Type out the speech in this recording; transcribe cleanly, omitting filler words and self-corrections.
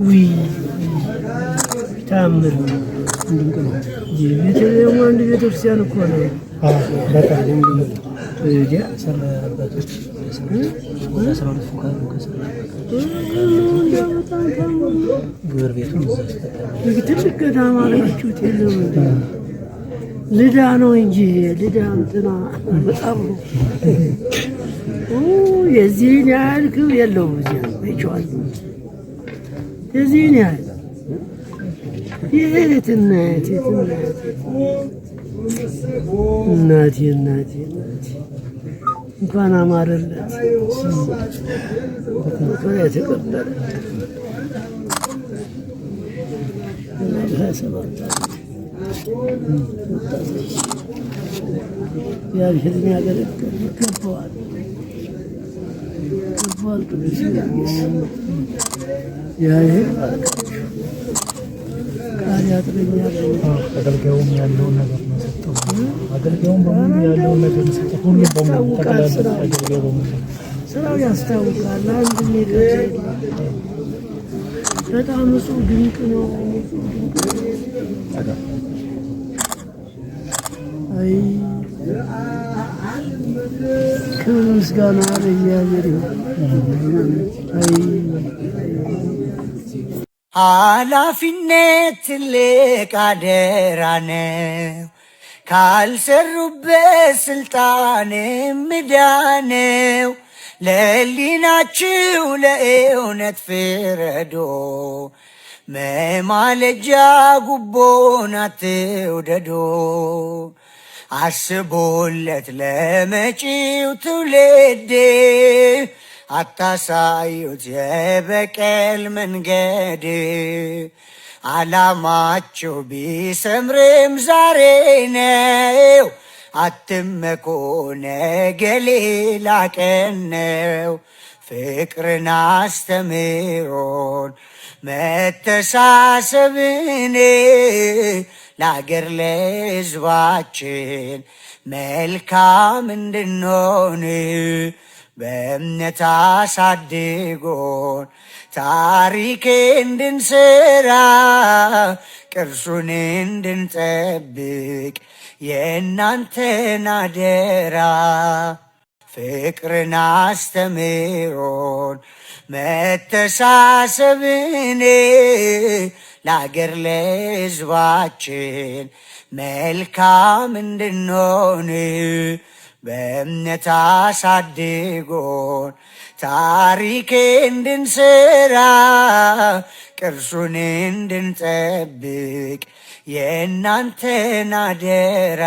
ውይ ታምር ነው። ድንቅ ነው። ቤተልሔሙ አንድ ቤተክርስቲያን እኮ ነው። በጣም እንዲያ አባቶች ወደ 12 ፉካ ነው ከሰራ እንዲያ በጣም ታምር ነው። ግብር ቤቱን እዛ አስቀጠለ። ትልቅ ገዳም አደረጋችሁት። የለም እንዴ? ልዳ ነው እንጂ ልዳ እንትና በጣም ነው። የዚህን ያህል ክብር የለውም። እዚያ አይቼዋለሁ። የዚህን ያህል የት እናቴ እናቴ እናቴ እናቴ እንኳን አማረለት እንኳን የተቀበለ 27 ወጣቶች እግዚአብሔርን ያገለግል ይገባዋል፣ ይገባዋል። ቅዱስ ጊዮርጊስ እግዚአብሔር ይባርካችሁ። ቃል ያጥረኛል። አገልጋዩም ያለውን ነገር ነው የሰጠው። አገልጋዩም በሙሉ ያለውን ነገር ነው የሰጠው። ሁሉም በሙሉ ጠቅላላ አገልጋዩ በሙሉ ስራው ያስታውቃል። አንድ ሜትር በጣም ንጹህ ድንቅ ነው። ንጹህ ድንቅ ነው። አይ ክብር ምስጋና ለእግዚአብሔር ይሁን። አይ ኃላፊነት ትልቅ አደራ ነው። ካልሰሩበት ስልጣን ምዳነው። ለሊናችሁ ለእውነት ፍረዶ መማለጃ ጉቦን አትውደዶ። አስቦለት ለመጪው ትውልድ አታሳዩት የበቀል መንገድ። ዓላማችሁ ቢሰምርም ዛሬ ነው። አትመኩ ነገ ሌላ ቀን ነው። ፍቅርን አስተምሮን መተሳሰብን ለአገር ለሕዝባችን መልካም እንድንሆን በእምነት አሳድጎን ታሪክ እንድንሰራ ቅርሱን እንድንጠብቅ የእናንተን አደራ። ፍቅርን አስተምሮን መተሳሰብን ለአገር ለሕዝባችን መልካም እንድንሆን በእምነት አሳድጎን ታሪክ እንድንሰራ ቅርሱን እንድንጠብቅ የእናንተን አደራ።